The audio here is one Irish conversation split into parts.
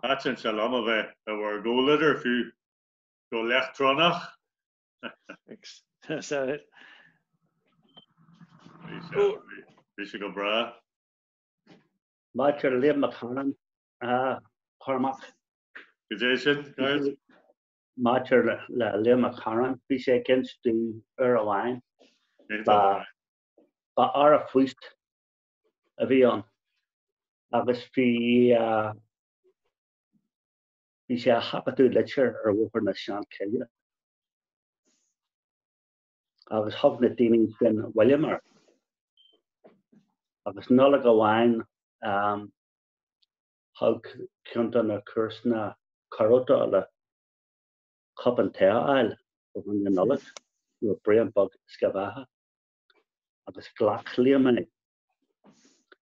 Thaitin sé liom a bheith i bhur gcomhluadar fiú go leictreonach. Bhí sé go breá. Maidir le Liam Mac Caireáin, a Chormac. Cad é sin, guys? Maidir le Liam Mac Caireáin, bhí sé ag insint domh uair amháin. Ba fhear a phoist a bhí ann agus bhí bhí sé a sheachadadh litir ar Bhóthar na Seanchille agus thug na daoine sin William air. Agus Nollaig amháin thug ceann de na comharsana cuireadh dó le cupán tae a fháil fá choinne Nollag nó braon beag uisce beatha. Agus ghlac Liam é.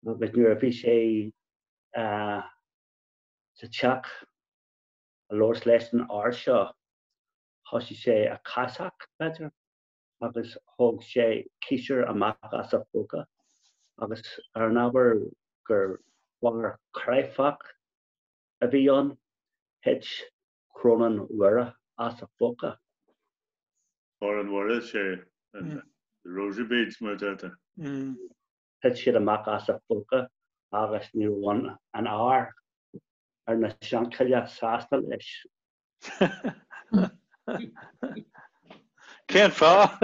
Agus nuair a bhí sé sa teach ag labhairt leis an fhear seo, thosaigh sé a casacht, b'fhéidir, agus thóg sé cíosúr amach as a phóca agus ar an ábhar gur fear cráifeach a bhí ann, thit Coróin Mhuire as a phóca. Coróin Mhuire, sé an rosary beads mar a deirtear. Thit siad amach as a phóca agus ní raibh an fhear ar na Seanchille sásta leis. Cén fáth?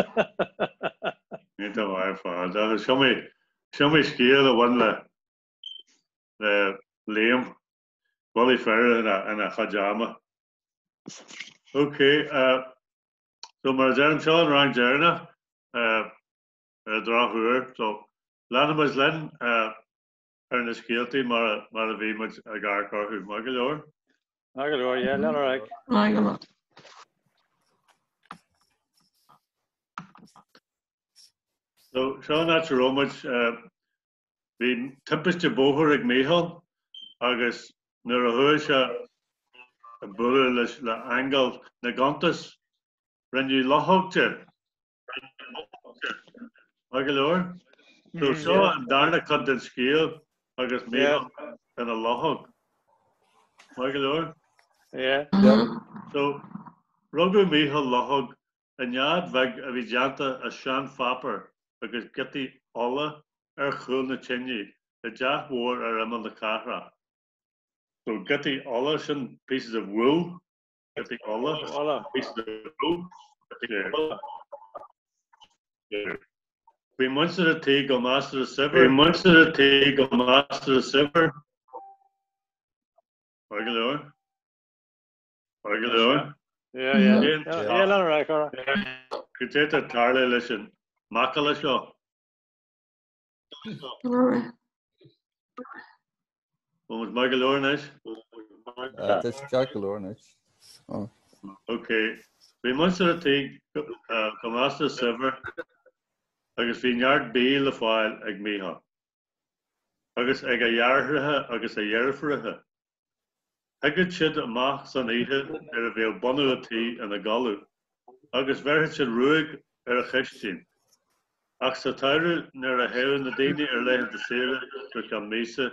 Ní tá mar fáth. Agus is iomaí scéal a bhain le le Liam, buillí fear ina chuid ama. Ok, so mar a deirim, seo an rang deireanach ar an drochuair, so leanfaimid linn ar na scéaltaí mar a bhí muid ag amharc orthu. Maith go leor? Maith go leor, yeah, lean ar aghaidh. Maith go leor. So seo an áit a raibh muid. Bhí timpiste bóthair ag Mícheál agus nuair a chuaigh sé ag bualadh leis le aingeal na gcuntas, rinneadh luchóg de. Maith go leor? So seo an darna cuid den scéal agus Mícheál ina luchóg. Maith go leor? Yeah. So rugadh Mícheál Luchóg i nead bheag a bhí déanta as seanpháipéar agus giotaí olla ar chúl na tine i dteach mhór ar imeall na cathrach. So giotaí olla, sin pieces of wool, giotaí olla, pieces of wool. Bhí muintir an tí go measartha saibhir. Bhí muintir an tí go measartha saibhir. Maith go leor. Maith go leor. Yeah, yeah. Yeah, lean ar aghaidh, Cora. Cad é atá ag tarlú leis an macalla seo? Bhfuil muid maith go leor anois? Tá sé ceart go leor anois. Ok. Bhí muintir an tí go measartha saibhir agus bhí neart bídh le fáil ag Mícheál agus ag a dheartháireacha agus a dheirfiúracha. Thigeadh siad amach san oíche nuair a bhíodh bunadh an tí ina gcodladh agus bheirfeadh siad ruaig ar an chistin. Ach sa tsamhradh nuair a théadh na daoine ar laethanta saoire go ceann míosa,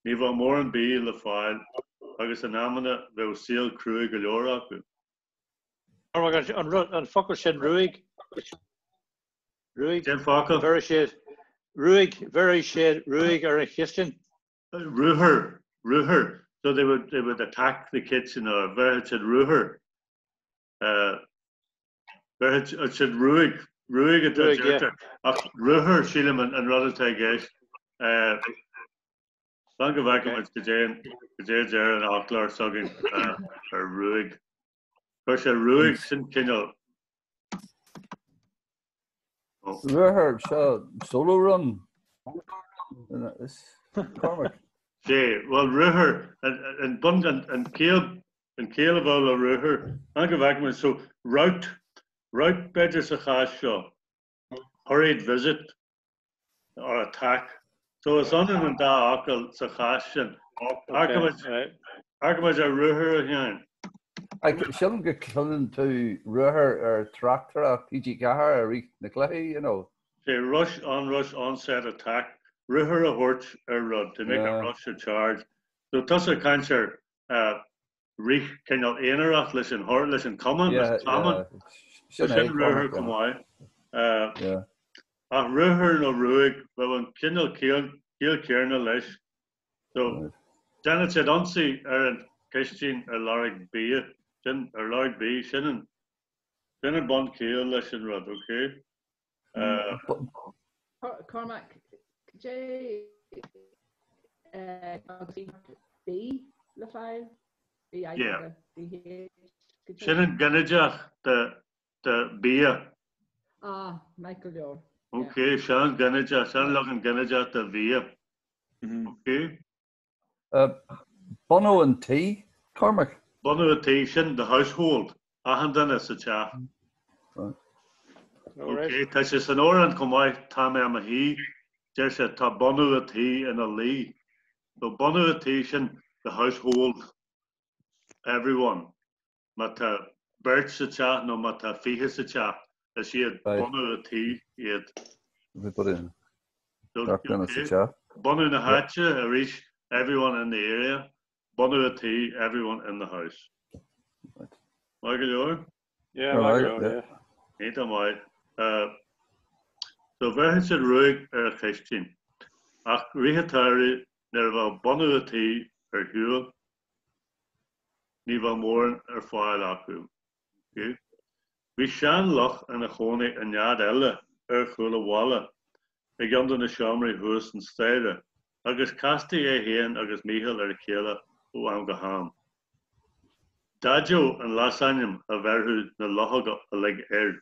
ní bheadh mórán bídh le fáil agus in amanna bheadh saol cruaidh go leor acu. An focal sin ruaig, ruaig, Cén focal? bheireadh siad ruaig, bheireadh siad ruaig ar an chistin. Ruathar, ruathar, so they would, they would attack the kitchen or bheirfeadh siad ruathar, bheirfeadh siad ruaig, ruaig atá deirtear, ach ruathar sílim an rud atá i gceist. Fan go bhfeicfidh muid cad é, cad é a deir an fhoclóir s'againn ar ruaig. Chuir sé ruaig sin cineál. Ruathar seo solo run. Cormac. Sé, bhuel ruathar, an bun, an ciall, an ciall a bheadh le ruathar, fan go bhfeicfidh muid, so rout, rout b'fhéidir sa chás seo, hurried visit or attack. So is ionann an dá fhocal sa chás sin. Amharcfaidh muid ar ruathar a Sheáin. Sílim go gcluineann tú ruathar ar tráchtaireacht TG4 i rith na cluichí, you know. Sé rush, onrush, onset, attack, ruathar a thabhairt ar rud, to make a rush or charge. So tusa ag caint ar. Rith cineál aonarach leis an thor, leis an cumann, leis an chamán. Sin é ruathar chomh maith. Ach ruathar nó ruaig, bheadh an cineál ciall céanna leis. So, déanann siad ionsaí ar an chistín ar lorg bia, sin, ar lorg bídh, sin an, sin an bun ciall leis an rud, ok? Cormac, cad é agus B le fáil? B I Yeah. D H. Sin an ginideach de, de bia. Ah, maith go leor. Ok, sin an ginideach, sin an leagan ginideach de bhia. Ok. Bunadh an tí, Cormac? Bunadh an tí, sin the household, achan duine sa teach. Ok, tá sé san amhrán chomh maith, tá mé i mo shuí, deir sé tá bunadh an tí ina luí. So bunadh an tí, sin the household, everyone. Má tá beirt sa teach nó má tá 20 sa teach, is iad bunadh an tí iad. Everybody. Gach duine sa teach. Bunadh na háite, arís, everyone in the area. Bunadh an tí, everyone in the house. Maith go leor? Yeah, maith go leor, yeah. Iontach maith. So bheirfeadh siad ruaig ar an chistín. Ach rith an tsamhraidh nuair a bheadh bunadh an tí ar shiúl, Ní bheadh mórán ar fáil acu. Bhí sean-luch ina chónaí i nead eile ar chúl an bhalla i gceann de na seomraí thuas an staighre agus chastaí é féin agus Mícheál ar a chéile ó am go ham. Daideo an leasainm a bheirfeadh na luchóga uilig air.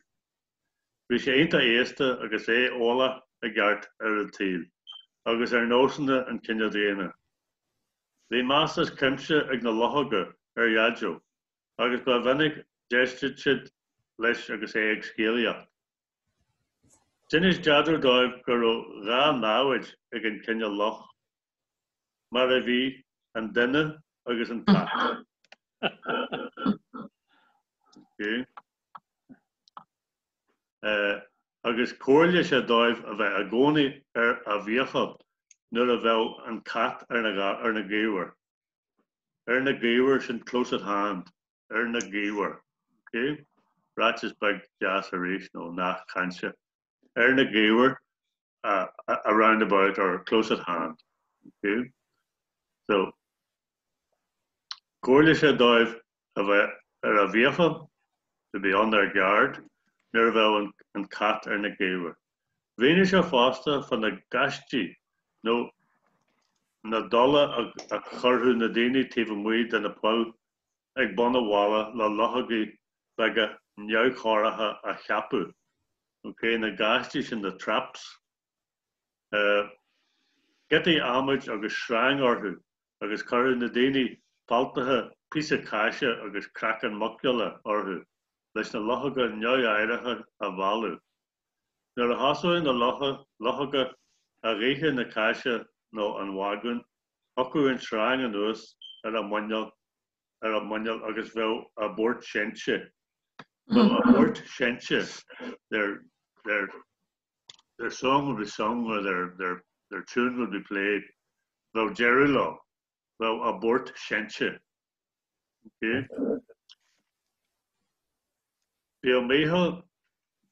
Bhí sé iontach aosta agus é eolach i gceart ar an tsaol agus ar nósanna an chine daonna. Bhí meas as cuimse ag na luchóga ar Dhaideo agus ba mhinic d'éisteadh siad leis agus é ag scéalaíocht. D'inis Daideo dóibh go raibh dha namhaid ag an chine luch, mar a bhí, an duine agus an cat. Agus chomhairligh sé dóibh a bheith i gcónaí ar a bhfiacha nuair a bheadh an cat ar na ar na gaobhair. Ar na gaobhair, sin close at hand, ar na gaobhair. Ok? Ráiteas beag deas arís nó nath cainte. Ar na gaobhair, around about or close at hand. Ok? So, chomhairligh sé dóibh a bheith ar a bhfiacha, to be on their guard, nuair a bheadh an cat ar na gaobhair. Mhínigh sé fosta fá na gaistí nó na dola a chuirfeadh na daoine taobh amuigh de na poill ag bun an bhalla le luchógaí beaga neamhchorracha a cheapadh. Ok, na gaistí sin, the traps. Giotaí adhmaid agus sreang orthu agus chuirfeadh na daoine faltaithe píosa cáise agus craiceann muiceola orthu leis na luchóga neamh-aireacha a mhealladh. Nuair a thosódh na luchóga ag ithe na cáise nó an bhagúin, thiocfadh an tsreang anuas ar a muineál ar a muineál agus bheadh a bport seinnte. Bheadh a bport seinnte, their, their, their song would be sung or their, their, their tune would be played. Bheadh deireadh leo. Bheadh a bport seinnte. Okay. Bhíodh Mícheál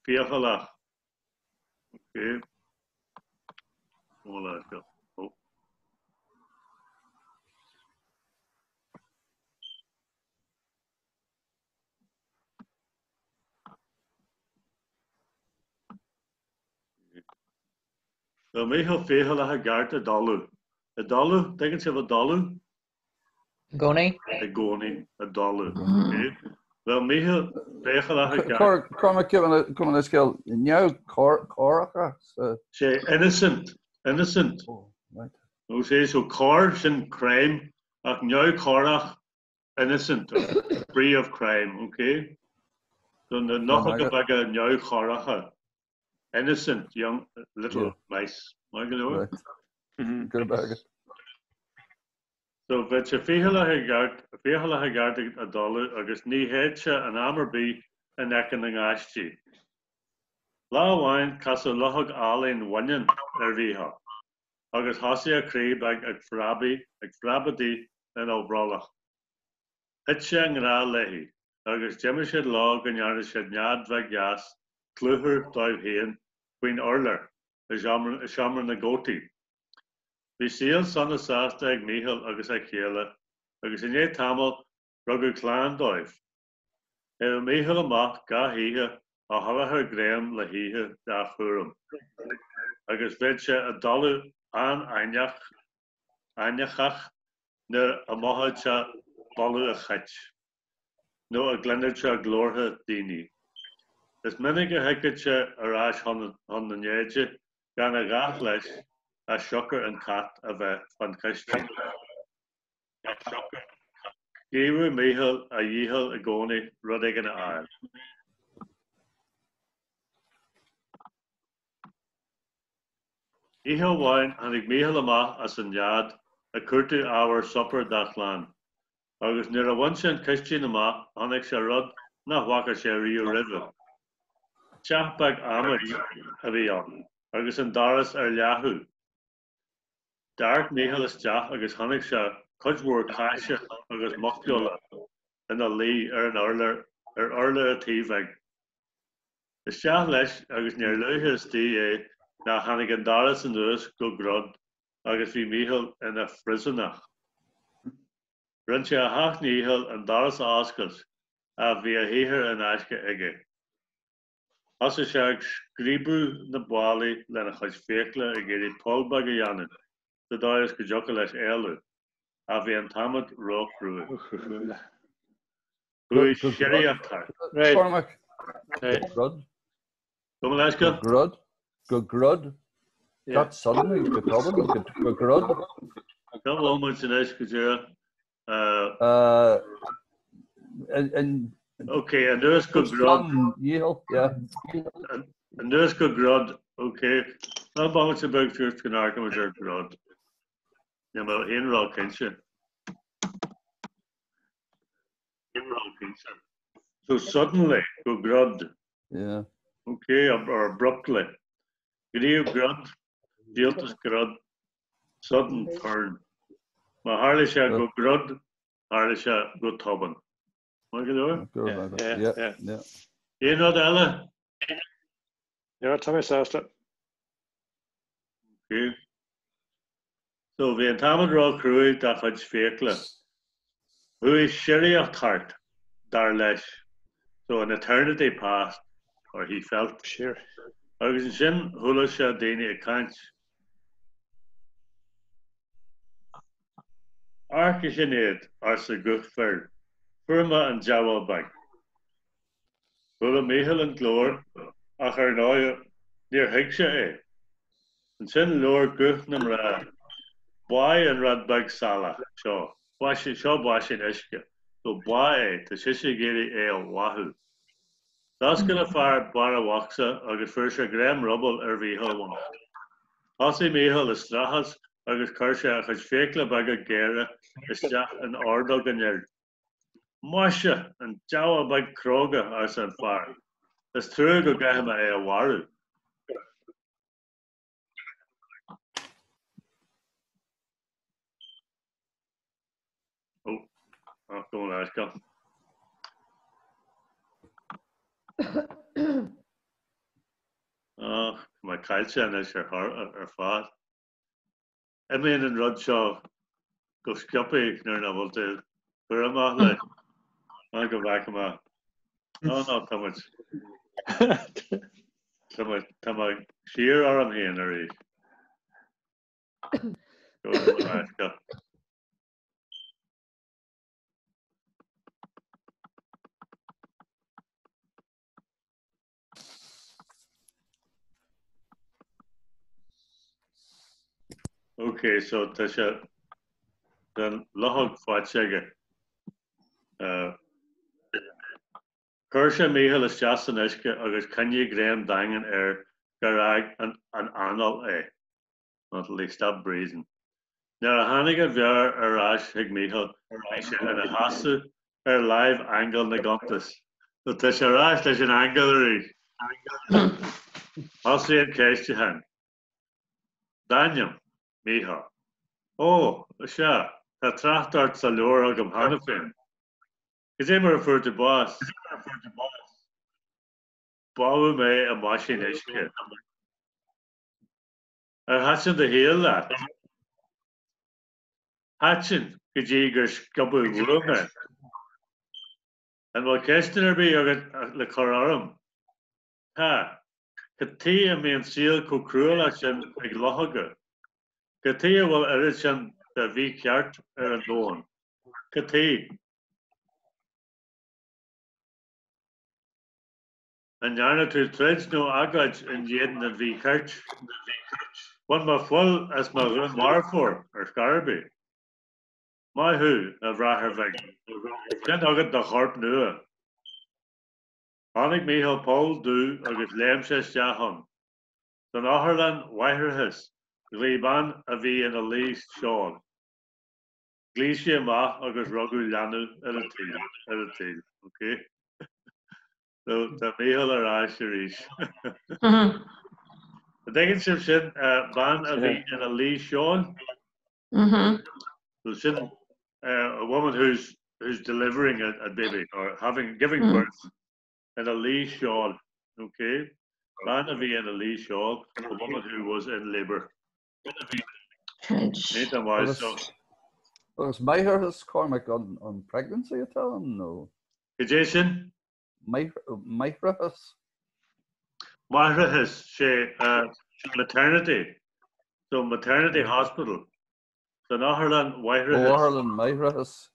fiachalach. Okay. Oh. Bheadh Mícheál fiachalach i gceart i dtolamh. I dtolamh? Tuigeann sibh i dtolamh? I gcónaí. I gcónaí, i dtolamh. Bheadh Mícheál fiachalach i gceart. Cormac, gabh mo leithscéal, neamhchorracha sa. Sé innocent, innocent. Nó sé so corr sin crime ach neamhchorrach innocent or free of crime, ok? So na luchóga beaga neamhchorracha, innocent young little mice. Maith go leor? Go raibh maith agat. So bheadh sé ficheallach i gceart, ficheallach i gceart i dtolamh agus ní théadh sé in am ar bith in aice na ngaistí. Lá amháin casadh luchóg álainn bhaineann ar Mhícheál agus thosaigh a chroí beag ag preabaigh, ag preabadaigh ina bhrollach. Thit sé i ngrá léi agus d'imigh siad leo go ndearna siad nead bheag dheas dlúthmhar dóibh féin faoin urlár i seomra na gcótaí. Bhí saol sona sásta ag Mícheál agus a chéile agus i ndiaidh tamaill rugadh clann dóibh. Théadh Mícheál amach gach oíche á sholáthar greim le hithe dá chúram agus bheadh sé i dtalamh an-fhoighneach fhoighneachach nuair a mhothaíodh sé boladh an chait, nó a gcluinfeadh sé glórtha daoine. Is minic a thiocfadh sé ar ais chun na neide gan a dhath leis as siocair an cat a bheith fán chistin. Gheibheadh Mícheál a dhícheall i gcónaí rud éigin a fháil. Oíche amháin tháinig Mícheál amach as an nead ag cuartú ábhar suipéir dá chlann, agus nuair a bhain sé an cistín amach chonaic sé rud nach bhfaca sé riamh roimhe. Teach beag adhmaid a bhí ann agus an doras ar leathadh. D'amharc Mícheál isteach agus chonaic sé cuid mhór cáise agus muiceola ina luí ar an urlár ar urlár an tí bhig. Isteach leis agus níor luaithe istigh é ná tháinig an doras anuas go grod agus bhí Mícheál ina phríosúnach. Rinne sé a sheacht ndícheall an doras a oscailt ach bhí a shaothar in aisce aige. Thosaigh sé ag scríobadh na ballaí lena chuid fiacla ag iarraidh poll beag a dhéanamh sa dóigh is go dtiocfadh leis éalú, ach bhí an t-adhmad róchruaidh. Chuaigh síoraíocht thart. Cormac. Go grod. Gabh mo leithscéal. Go grod. Go grod. Not suddenly, go tobann, go grod. Cá bhfuil muid anois go díreach? Ok, anuas go grod. Yeah. Anuas go grod, ok. Ná bomaite beag just go n-amharcfaidh muid ar grod. Níl mé féin ró-chinnte. So suddenly, go grod. Yeah. Okay, or abruptly. Gníomh grod, díoltas grod, sudden turn. Má tharla sé go grod, tharla sé go tobann. Maith go leor? Yeah, yeah, yeah. Aon rud eile? Yeah, tá mé sásta. Okay. So bhí an t-adhmad ró-chruaidh dá chuid fiacla. Chuaigh síoraíocht thart, dar leis, so an eternity passed, or he felt. Sure. Agus ansin chuala sé daoine ag caint. Amharc ansin iad, arsa guth fir, fuair mé an diabhal beag. Chuala Mícheál an glór ach ar ndóigh níor thuig sé é. Ansin labhair guth na mná, Báigh an rud beag salach seo, seo báisín uisce, so báigh é, tá sise ag iarraidh é a bháthadh. D'oscail an fear barra a bhocsa agus fuair sé greim rubaill ar Mhícheál bhocht. Thosaigh Mícheál ag streachailt agus chuir sé a chuid fiacla beaga géara isteach in ordóg an fhir. Maise, an diabhal beag cróga, arsa an fear, is trua go gcaithfidh mé é a mharú. Ó, ach go leisce. Ach, tá mé caillte anois ar fad. Imíonn an rud seo go sciobtha nuair nach bhfuil tú cúramach leis. Fan go bhfeicfidh mé. Ó no, tá muid. Tá muid, tá mé siar orm féin arís. Go leisce. Ok, so tá sé den luchóg faighte aige. Chuir sé Mícheál isteach san uisce agus choinnigh greim daingean air gur fhág an anáil é. Until he stopped breathing. Nuair a tháinig an mheabhair ar ais chuig Mícheál, bhí sé ina sheasamh ar láimh aingeal na gcuntas. So tá sé ar ais leis an aingeal arís. Thosaigh an ceistiúchán. D'ainm? Mícheál. Ó, sea, tá trácht ort sa leabhar agam cheana féin. Cad é mar a fuair tú bás? Bádh mé i mbáisín uisce. Ar thaitin do shaol leat? Thaitin, go dtí gur sciobadh uaim é. An bhfuil ceisteanna ar bith agat le cur orm? Tá. Cad tuighe a mbíonn saol chomh cruálach sin ag luchóga? Cad tuighe a bhfuil oiread sin de mhícheart ar an domhan? Cad tuighe? An ndearna tú troid nó agóid in éadan an mhíchirt? Bhain mé fuil as mo dhúnmharfóir ar scor ar bith. Maith thú, a bhráthair bhig. Sin agat do chorp nua. Chonaic Mícheál poll dubh agus léim sé isteach ann. San otharlann mháithreachais, ghlaoigh bean a bhí ina luí seoil. Ghlaoigh sí amach agus rugadh leanbh ar an tsaol, ar an tsaol, ok? So tá Mícheál ar ais arís. An dtuigeann sibh sin, bean a bhí ina luí seoil? So sin a woman who's who's delivering a, a baby or having giving birth ina luí seoil, ok? Bean a bhí ina luí seoil, a woman who was in labour. Agus máithreachas Cormac an pregnancy atá ann nó? Cad é sin? Máithreachas. Máithreachas, sé maternity. So maternity hospital. San otharlann mháithreachais. Otharlann máithreachas.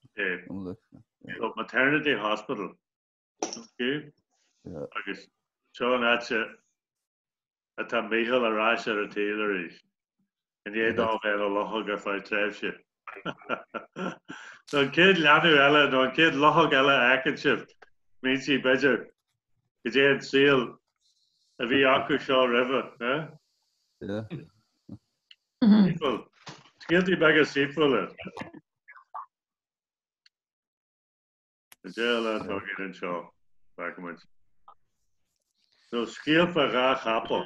So maternity hospital. Okay. Agus seo an áit atá Mícheál ar ais ar an tsaol arís, i ndiaidh dó a bheith ina luchóg ar feadh tréimhse. So an chéad leanbh eile nó an chéad luchóg eile a fheiceann sibh, smaointigh sibh b'fhéidir cad é an saol a bhí acu seo roimhe, eh? Yeah. Saoithiúil. Scéaltaí beaga saoithiúla. Cad é eile atá againn anseo, feicfidh muid. So, scéal fá dhá chapall.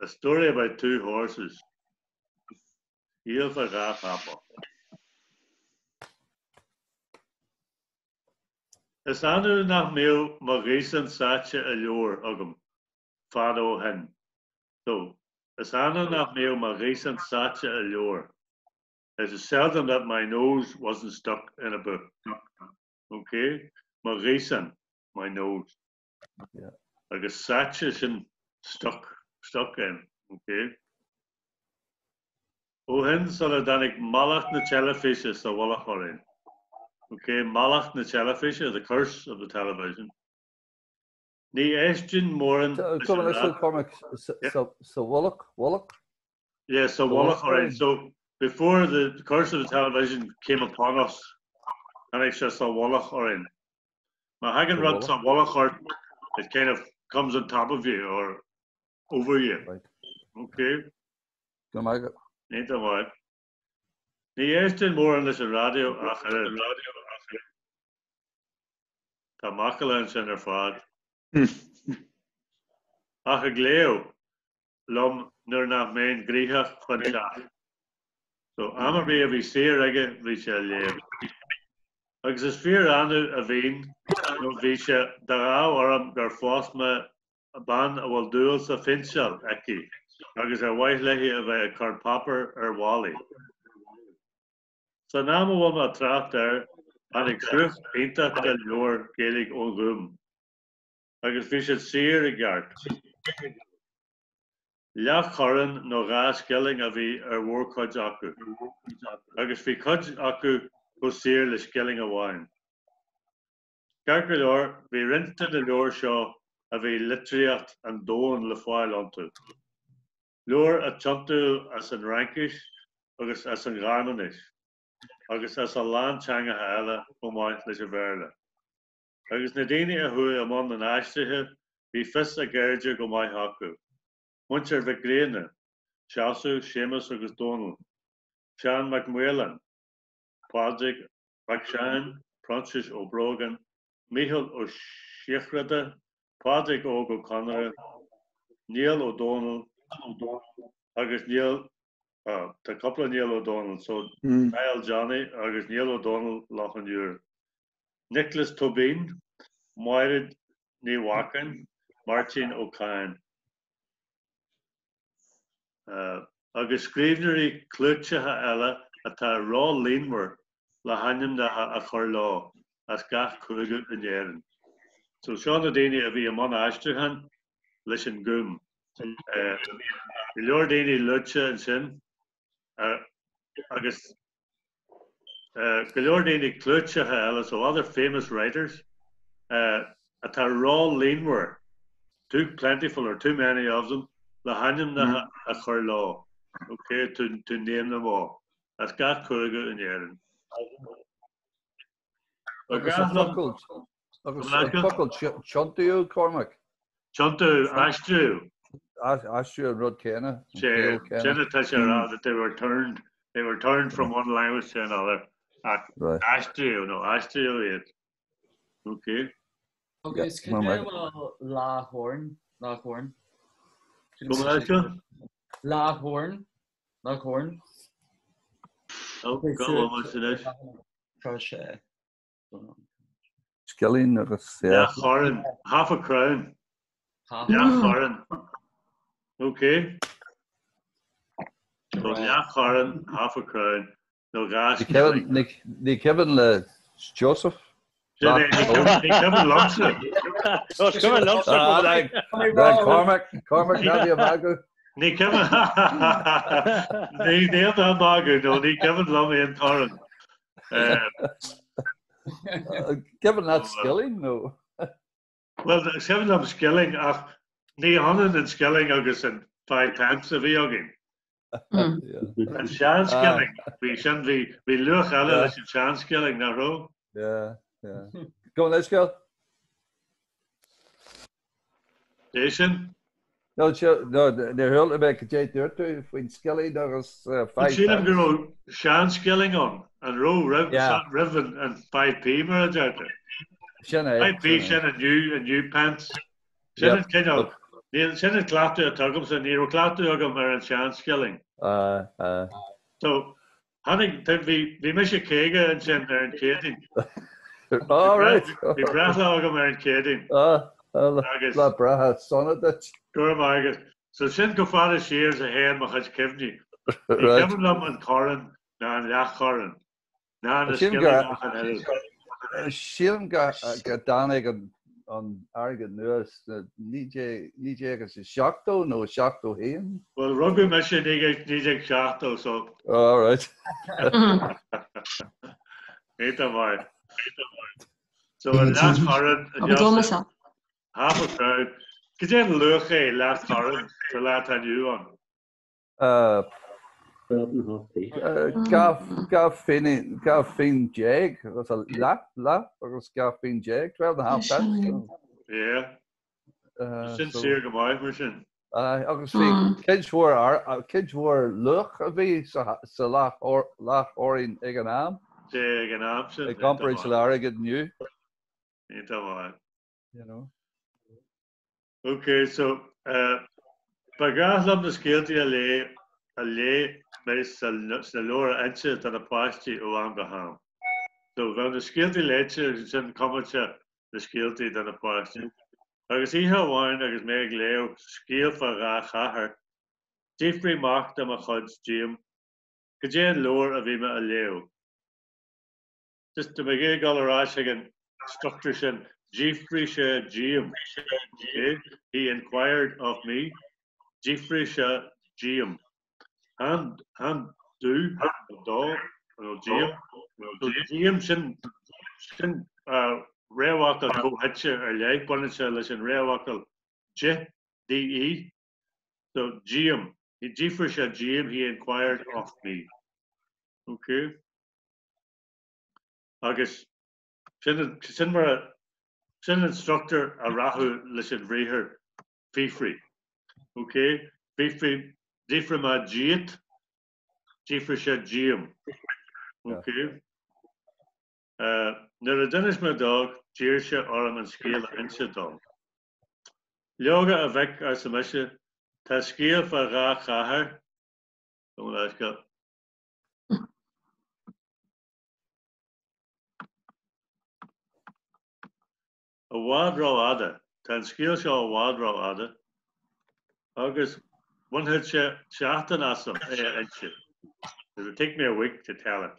A story about two horses. Scéal fá dhá chapall. Is annamh nach mbíodh mo ghaosán sáite i leabhar agam fad ó shin. So, is annamh nach mbíodh mo ghaosán sáite i leabhar. It is seldom that my nose wasn't stuck in a book. Ok? Mo ghaosán, my nose. Yeah. Agus sáite sin stuck, stuck in. Ok? Ó shin sula dtáinig mallacht na teilifíse sa mhullach orainn. Ok? Mallacht na teilifíse, the curse of the television. Ní éistinn mórán leis an raidió. Cormac, sa mhullach, mhullach? Yeah, sa mhullach orainn. So before the curse of the television came upon us, tháinig sé sa mhullach orainn. Má thagann rud sa mhullach ort, it kind of comes on top of you or over you. Right. Okay. Go maith agat. Iontach maith. Ní éistinn mórán leis an raidió ach oiread. Tá macalla ansin ar fad. Ach ag léamh liom nuair nach mbeinn gnoitheach fán teach. So am ar bith a bhí saor aige bhí sé ag léamh. Agus is fíor annamh a bhínn nó bhí sé de dhádh orm gur phós mé bean a bhfuil dúil sa phéinteáil aici agus ar mhaith léi a bheith ag cur páipéir ar bhallaí. San am a bhfuil mé ag trácht air tháinig sruth iontach de leabhair Gaeilge ón Ghúm. Agus bhí siad saor i gceart. Leathchoróin nó 2 scilling a bhí ar mhórchuid acu, agus bhí cuid acu chomh saor le scilling amháin. Ceart go leor, bhí roinnt de na leabhair seo a bhí litríocht an domhain le fáil iontu. Leabhair a tiontaíodh as an Fhraincis agus as an Ghearmáinis, agus as a lán teangacha eile chomh maith leis an Bhéarla. Agus na daoine a chuaigh i mbun an aistrithe, bhí fios a gceirde go maith acu. Muintir Mhic Grianna, Seosamh, Séamus agus Dónal, Seán Mac Maoláin, Pádraig Mac Seáin, Proinsias Ó Brógáin, Mícheál Ó Siochfhradha, Pádraig Óg Ó Conaire, Niall Ó Dónaill agus Niall. Tá cúpla Niall Ó Dónaill, so Niall Johnny agus Niall Ó Dónaill Loch an Iúir. Nioclás Tóibín, Máiréad Ní Mhacáin, Máirtín Ó Cadhain. Agus scríbhneoirí clúiteacha eile atá ró-líonmhar le hainmneacha a chur leo, as gach cúige in Éirinn. So seo na daoine a bhí i mbun aistriúcháin leis an Gúm. Go leor daoine luaite ansin agus go leor daoine clúiteacha eile, so other famous writers, atá ró-líonmhar, too plentiful or too many of them, le hainmneacha a chur leo, okay, to, to name them all, as gach cúige in Éirinn. Agus an focal agus an focal tiontaíodh, Cormac. Tiontú, aistriú. Aistriú an rud céanna. Sin atá sé a rá that they were turned, they were turned from one language to another. Ach aistríodh nó aistríodh iad. Ok. Agus cad é bhfuil leathchorn, leathchorn? Go mbeidh seo? Leathchorn, leathchorn. Ó, go bhfuil muid anois. Tá sé. Scilling agus. Leathchorn, half a crown. Leathchorn. Ok. So leathchorn, half a crown, nó 2 scilling. Ní cuimhin le Joseph? Ní cuimhin liomsa. Is cuimhin liomsa. Cormac, Cormac, ná bí ag magadh. Ní cuimhin Ní níl mé ag magadh nó ní cuimhin liom aon chorn. Cuimhin leat scilling nó? Bhuel, is cuimhin liom scilling ach ní hionann an scilling agus an 5 pence a bhí againn. An sean-scilling, bhí sin, bhí, bhí luach eile leis an sean-scilling, nach raibh? Yeah, yeah. Gabh mo leithscéal. É sin? No, no, níor chuala mé cad é dúirt tú faoin scilling agus 5 pence. Sílim go raibh sean-scilling ann, an raibh roimh, roimh an 5p mar a deirtear. Sin é. 5p sin an new, an new pence. Sin an cineál, níl, sin an cleachtadh atá agamsa, ní raibh cleachtadh agam ar an sean-scilling. So, Tháinig, bhí, bhí mise 50 ansin ar an Chéadaoin. All right. Bhí breithlá agam ar an Chéadaoin. Ah, Agus lá breithe sona duit. Go raibh maith agat. So sin chomh fada siar is a théann mo chuid cuimhní. Ní cuimhin liom an corn ná an leathchorn ná na Sílim scillingí ach an oiread. Sílim go dtáinig an an airgead nua sna 1970 nó 71. Bhuel, rugadh mise i 1970, so. All right. Iontach maith. So an leathchorn, half a crown. Cad é an luach é leathchorn sa lá atá inniu ann? 12 phingin agus a leath, leath agus 12 phingin, 12 and a half pence. Yeah. Sin saor go maith mar sin. Agus bhí cuid mhór, cuid mhór luach a bhí sa leathfhoroinn ag an am. Sea, ag an am sin. I gcomparáid le airgead inniu. Iontach maith. You know. Ok, so, ba ghnách liom na scéaltaí a léigh a léigh mé sna leabhair a inse do na páistí ó am go ham. So, bheadh na scéaltaí léite agus ansin chumadh na scéaltaí do na páistí. Agus oíche amháin agus mé ag léamh scéal fá dhá chathair, d'fhiafraigh mac de mo chuid díom cad é an leabhar a bhí mé a léamh. Just tá mé ag dul ar ais ag an struchtúr sin, d'fhiafraigh sé díom, okay? He inquired of me, d'fhiafraigh sé díom. Chan, chan do, nó dó, nó díom, so díom sin, sin réamhfhocal comhshuite ar leith, baineann sé leis an réamhfhocal de, DE, so díom, d'fhiafraigh sé díom, he inquired of me. Okay? Agus sin, sin mar a, sin an struchtúr a rachadh leis an bhriathar fiafraigh. Ok? Fiafraigh, d'fhiafraigh mé díot, d'fhiafraigh sé díom. Ok? Nuair a d'inis mé dó, d'iarr sé orm an scéal a inse dó. Leoga, a mhic, arsa mise, tá scéal fá dhá chathair. Gabh mo leithscéal. I bhfad rófhada. Tá an scéal seo i bhfad rófhada agus bainfidh sé seachtain asam é a inse. It would take me a week to tell it.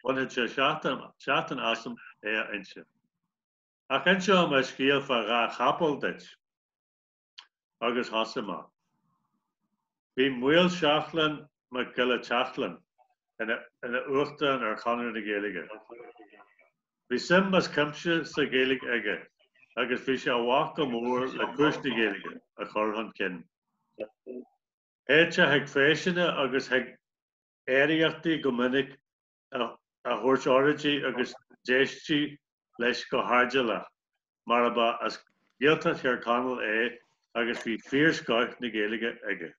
Bainfidh sé seachtain asam é a inse. Ach inseoidh mé scéal fá dhá chapall duit. Agus thosaigh mé. Bhí Maolsheachlainn Mac Giolla Tseachlainn ina uachtarán ar Chonradh na Gaeilge. Bhí suim as cuimse sa Ghaeilge aige agus bhí sé i bhfách go mór le cúis na Gaeilge a chur chun cinn. Théadh sé chuig feiseanna agus chuig aeraíochtaí go minic a thabhairt óráidí agus d'éistí leis go hairdeallach mar ba as Gaeltacht Thír Chonaill é agus bhí fíorscoth na Gaeilge aige.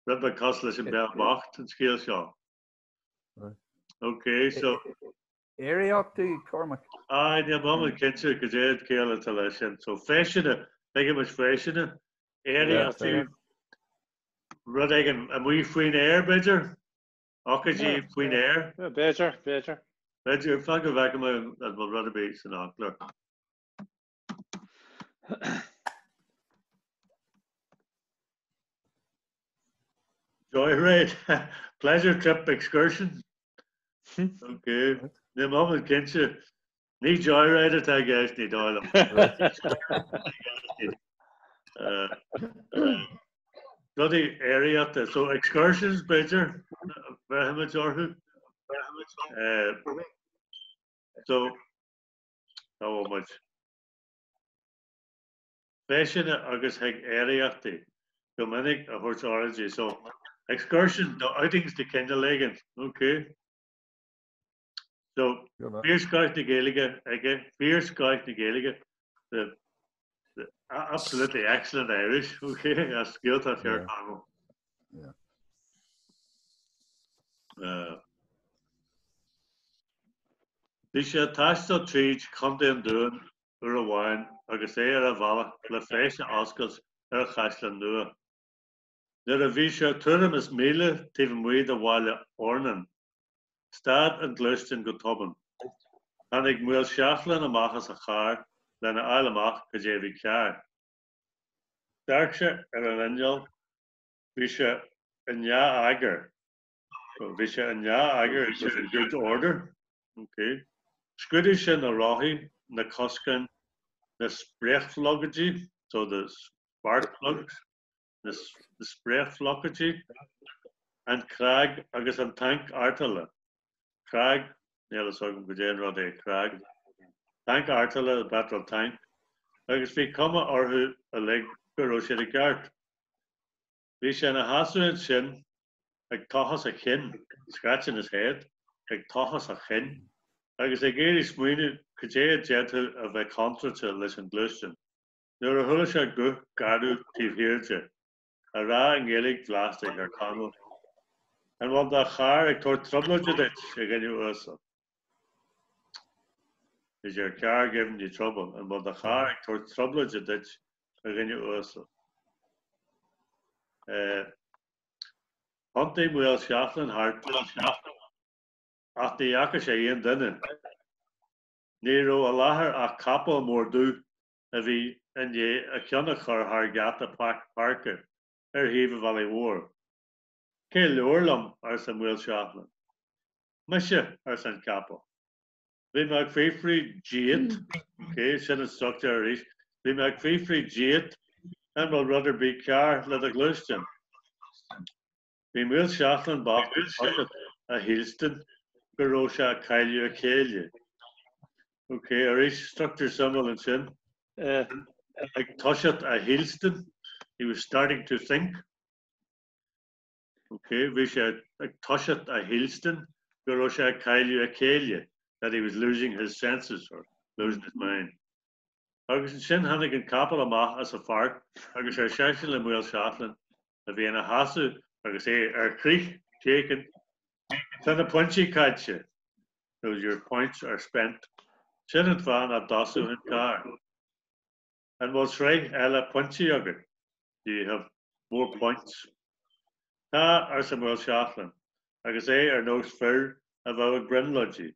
Rud beag cosúil leis an Béal Bocht an scéal seo. Ok, so. Aeraíochtaí, Cormac? Aye, níl mé iomlán cinnte goidé an ciall atá leis sin. So feiseanna, tuigimid feiseanna, aeraíochtaí, rud éigin amuigh faoin aer, b'fhéidir? Ócáidí faoin aer? B'fhéidir, b'fhéidir. B'fhéidir, fan go bhfeicfidh mé an bhfuil rud ar bith san fhoclóir. Joyride, pleasure trip excursion. Ok, níl mé iomlán cinnte. Ní joyride atá i gceist, ní dóigh liom. Rudaí aeraíochta, so excursions b'fhéidir, bheirfimid orthu. So, cá bhfuil muid? Feiseanna agus chuig aeraíochtaí, go minic a thabhairt óráidí, so excursions, no outings de chineál éigin, ok. So, fíorscoth na Gaeilge aige, fíorscoth na Gaeilge, the, the absolutely excellent Irish, ok, as Gaeltacht Thír Chonaill. Yeah. Uh, Bhí sé ag taisteal tríd Chontae an Dúin uair amháin agus é ar a bhealach le feis a oscailt ar an chaisleán nua. Nuair a bhí sé tuairim is míle taobh amuigh de bhaile Fhearnáin, stad an gluaisteán go tobann. Tháinig Maolsheachlainn amach as a charr lena fháil amach cad é a bhí cearr. D'amharc sé ar an inneall, bhí sé i ndea-eagar. Bhí sé i ndea-eagar, it was in good order. Ok. Scrúdaigh sé na rothaí, na coscáin, na spréachbhlogóidí, so the spark plugs, na spréachbhlocóidí, an cnag agus an tanc artála. Cnag, níl a fhios agam goidé an rud é cnag. Tanc artála, the petrol tank, agus bhí cuma orthu uilig go raibh siad i gceart. Bhí sé ina sheasamh ansin ag tochas a chinn, scratching his head, ag tochas a chinn, agus ag iarraidh smaoineamh cad é a d'fhéadfadh a bheith contráilte leis an ghluaisteán. Nuair a chuala sé guth garbh taobh thiar de, á rá i nGaeilge bhlasta Thír Chonaill, An bhfuil do charr ag tabhairt trioblóide duit, a dhuine uasail? Is your car giving you trouble? An bhfuil do charr ag tabhairt trioblóide duit, a dhuine uasail? Thiontaigh Maolsheachlainn thart ach ní fhaca sé aon duine. Ní raibh i láthair ach capall mór dubh a bhí i ndiaidh a cheann a chur thar gheata páirce ar thaobh an bhealaigh mhóir. Cé labhair liom? arsa Maolsheachlainn. Mise, arsa an capall. Bhí mé ag fiafraí díot, ok, sin an struchtúr arís, bhí mé ag fiafraí díot an bhfuil rud ar bith cearr le do ghluaisteán. Bhí Maolsheachlainn bocht ag toiseacht a shílstin go raibh sé ag cailleadh a chéille. Ok, arís, struchtúr suimiúil ansin. Ag toiseacht a shílstin, he was starting to think. Ok, bhí sé ag toiseacht a shílstin go raibh sé ag cailleadh a chéille, that he was losing his senses or losing his mind. Agus ansin tháinig an capall amach as an pháirc agus ar seisean le Maolsheachlainn, a bhí ina sheasamh agus é ar crith, shaken, Tá na pointí caite, so your points are spent. Sin an fáth nach dtosódh an carr. An bhfuil sraith eile pointí agat? Do you have more points? Tá, arsa Maolsheachlainn, agus é ar nós fir a bheadh ag brionglóidí.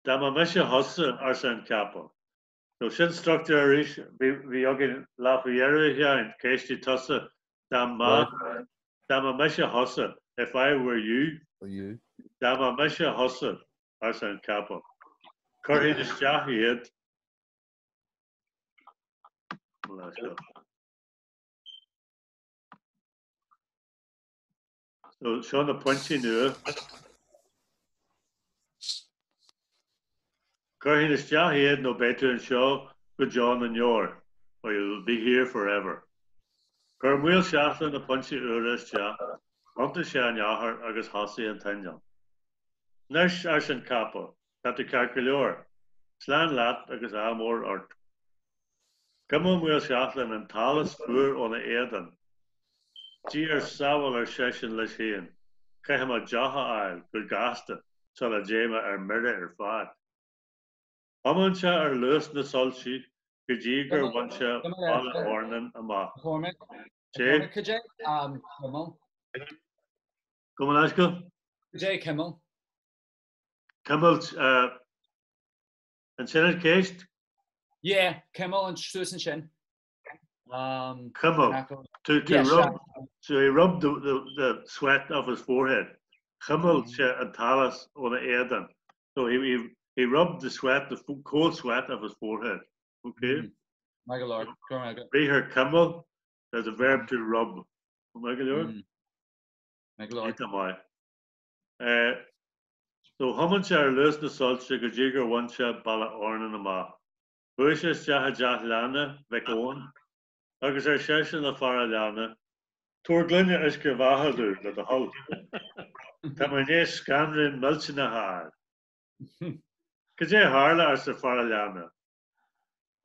Dá mba mise thusa, arsa an capall. So sin struchtúr arís, bhí againn lá faoi dheireadh, a Sheáin, ceistigh tusa dá mba, dá mba mise thusa, if I were you, dá mba mise thusa, arsa an capall, chuirfinn isteach iad. So seo na pointí nua. Chuirfinn isteach iad nó beidh tú anseo go deo na ndeor, or you'll be here forever. Chuir Maolsheachlainn na pointí úra isteach, thiontaigh sé an eochair agus thosaigh an t-inneall. Anois, arsa an capall, tá tú ceart go leor. Slán leat agus ádh mór ort. Chuimil Maolsheachlainn an t-allas fuar óna éadan. Dia ár sábháil ar seisean leis féin, caithfidh mé deoch a fháil go gasta sula dté mé ar mire ar fad. Thiomáin sé ar luas na soilse go dtí gur bhain sé Baile Fhearnáin amach. Sé. Cad é cuimil? Gabh mo leithscéal? Cad é cuimil? Cuimilt, An sin an cheist? Yeah, cuimil an suas ansin. Cuimil. To, to rub, so he rubbed the, the, the sweat off his forehead. Chuimil sé an t-allas óna éadan. So he, he, he rubbed the sweat, the cold sweat off his forehead. Okay? Maith go leor. Go raibh maith agat. Briathar cuimil, there's a verb to rub. Maith go leor? Maith go leor. Iontach maith. So thiomáin sé ar luas na soilse go dtí gur bhain sé Baile Fhearnáin amach. Chuaigh sé isteach i dteach leanna Mhic Eoin agus ar seisean le fear an leanna, Tabhair gloine uisce bheatha domh, le do thoil. Tá mé i ndiaidh scanrán millteanach a fháil. Cad é a tharla? arsa fear an leanna.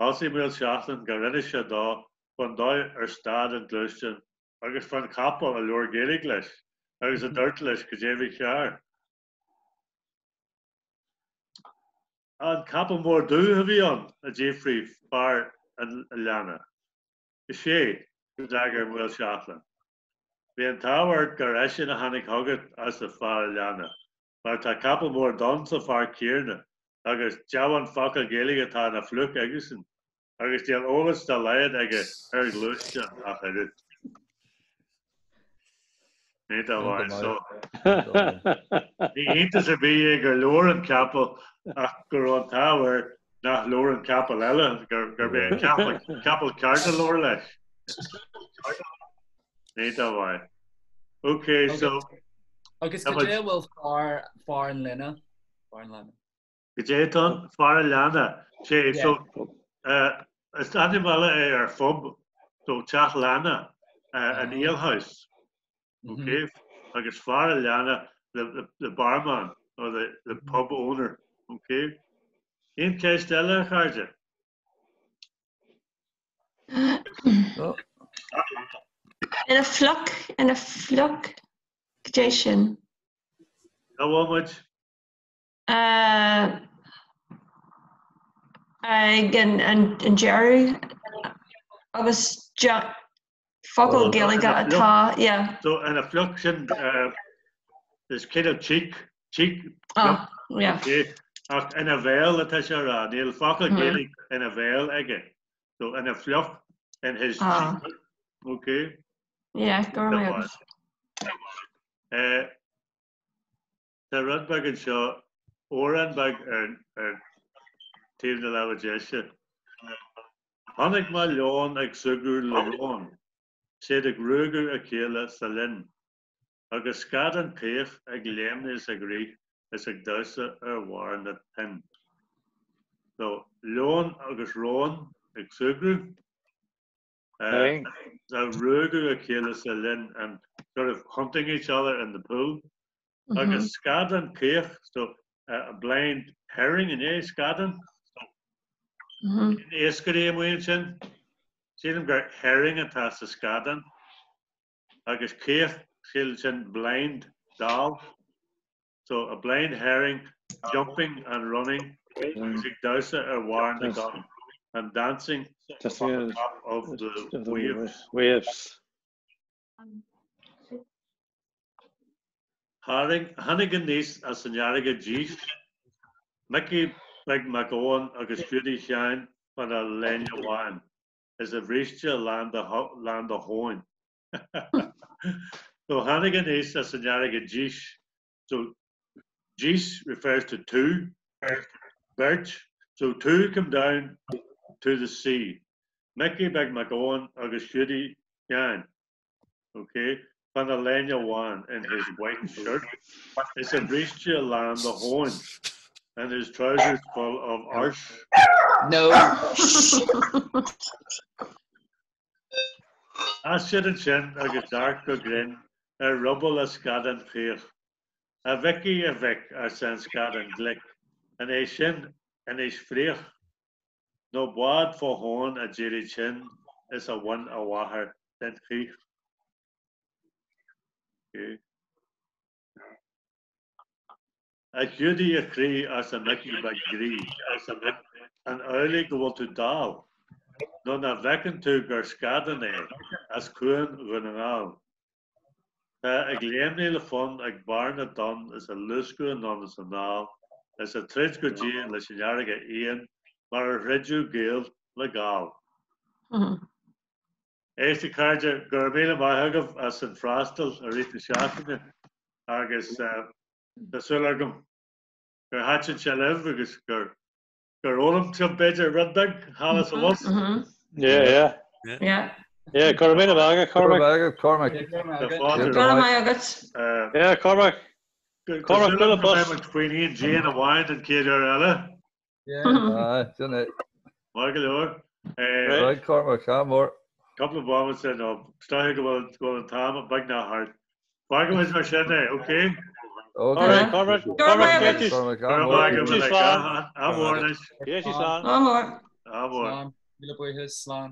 Thosaigh Maolsheachlainn gur inis sé dó fán dóigh ar stad an gluaisteán agus fán chapall a labhair Gaeilge leis agus a dúirt leis cad é a bhí cearr. An capall mór dubh a bhí ann? a d'fhiafraigh fear an leanna. Is ea, a d'fhreagair Maolsheachlainn. Bhí an t-ádh ort gur eisean a tháinig chugat, arsa fear an leanna, mar tá capall mór donn sa pháirc chéanna agus deamhan focal Gaeilge atá ina phluic aigesean agus níl eolas dá laghad aige ar ghluaisteáin ach oiread. Ní dá bharr so. Ní hiontas ar bith é gur labhair an capall ach go raibh an t-ádh air nach labhair an capall eile, gurb é an capall ceart a labhair leis. Ní dá bharr. Ok, so. Agus cad é a bhfuil fear fear an leanna? Fear an leanna. Cad é atá ann? Fear an leanna. Sé, so, is ainm eile é ar phub, so teach leanna, an ale house. Ok? Agus fear an leanna, the, the barman, or the, the pub owner. Ok? Aon cheist eile, a chairde? Ina phluic, ina phluic, cad é sin? Cá bhfuil muid? Ag an deireadh agus focal Gaeilge atá, yeah. So ina phluic sin is kind of cheek, cheek, Ah, yeah. okay. Ach ina bhéal atá sé a rá, níl focal Gaeilge ina bhéal aige. So ina phluic in his Ah. cheek. Okay. Yeah, go raibh maith agat. Eh, Tá rud beag anseo, amhrán beag ar ar taobh na láimhe deise. Chonaic mé leon ag súgradh le rón, 's iad ag ruaigeadh a chéile sa linn. Agus scadán caoch ag léimnigh is ag rith is ag damhsa ar bharr na toinne. So, leon agus rón ag súgradh, ag ruaigeadh a chéile sa linn and sort of hunting each other in the pool. Agus scadán caoch, so a blind herring, an é scadán? Iascairí amuigh ansin. Sílim gur herring atá sa scadán. Agus caoch, sílim sin blind, dall. So a blind herring jumping and running agus ag damhsa ar bharr na dtonn and dancing on the top of the waves. Waves. Tharraing, tháinig aníos as an fharraige dís, Micí Beag Mac Eoin agus Hiúdaí Sheáin fána léine bhán is a bhríste lán de, lán de thóin. So tháinig aníos as an fharraige dís, so dís refers to two, beirt, so two came down to the sea, Micí Beag Mac Eoin agus Hiúdaí Sheáin. Ok, fána léine bhán in his white shirt is a bhríste lán de thóin and his trousers full of arse. No. Sheas siad ansin agus amharc go grinn ar ruball an scadáin chaoch. A Mhicí, a mhic, arsa an scadán glic, an é sin anois fraoch? Nó bád fó thóin a d'éirigh tinn is a bhain a mháthair den chích. A Hiúdaí a chroí arsa Micí beag groí, an amhlaidh go bhfuil tú dall? Nó nach bhfeiceann tú gur scadán é as Cuan Dhún na nGall? Tá ag léimnigh le fonn ag barr na dtonn is ag luascadh anonn is anall is ag troid go dian leis an fharraige fhiáin mar a throideadh Gael le Gall. Éist a chairde, go raibh míle maith agaibh as an freastal i rith na seachtaine agus tá súil agam gur thaitin sé libh agus gur Gur fhoghlaim sibh b'fhéidir rud beag thall is abhus. Yeah, yeah. Yeah. Yeah, go raibh míle maith agat, Cormac. Go raibh maith agat, Cormac. Go raibh maith agat. Yeah, Cormac. Cormac, bualadh bos. Beidh muid faoin aon díon amháin an chéad uair eile. Yeah. Sin é. Maith go leor. Right, Cormac, ádh mór. Cúpla bomaite sin nó is dóiche go bhfuil an t-am beagnach thart. Fágfaimid mar sin é, okay? Okay. Cormac, Cormac, Cormac, ádh mór. Ádh mór anois. Slán. Ádh mór. Ádh mór. Slán. Míle buíochas, slán.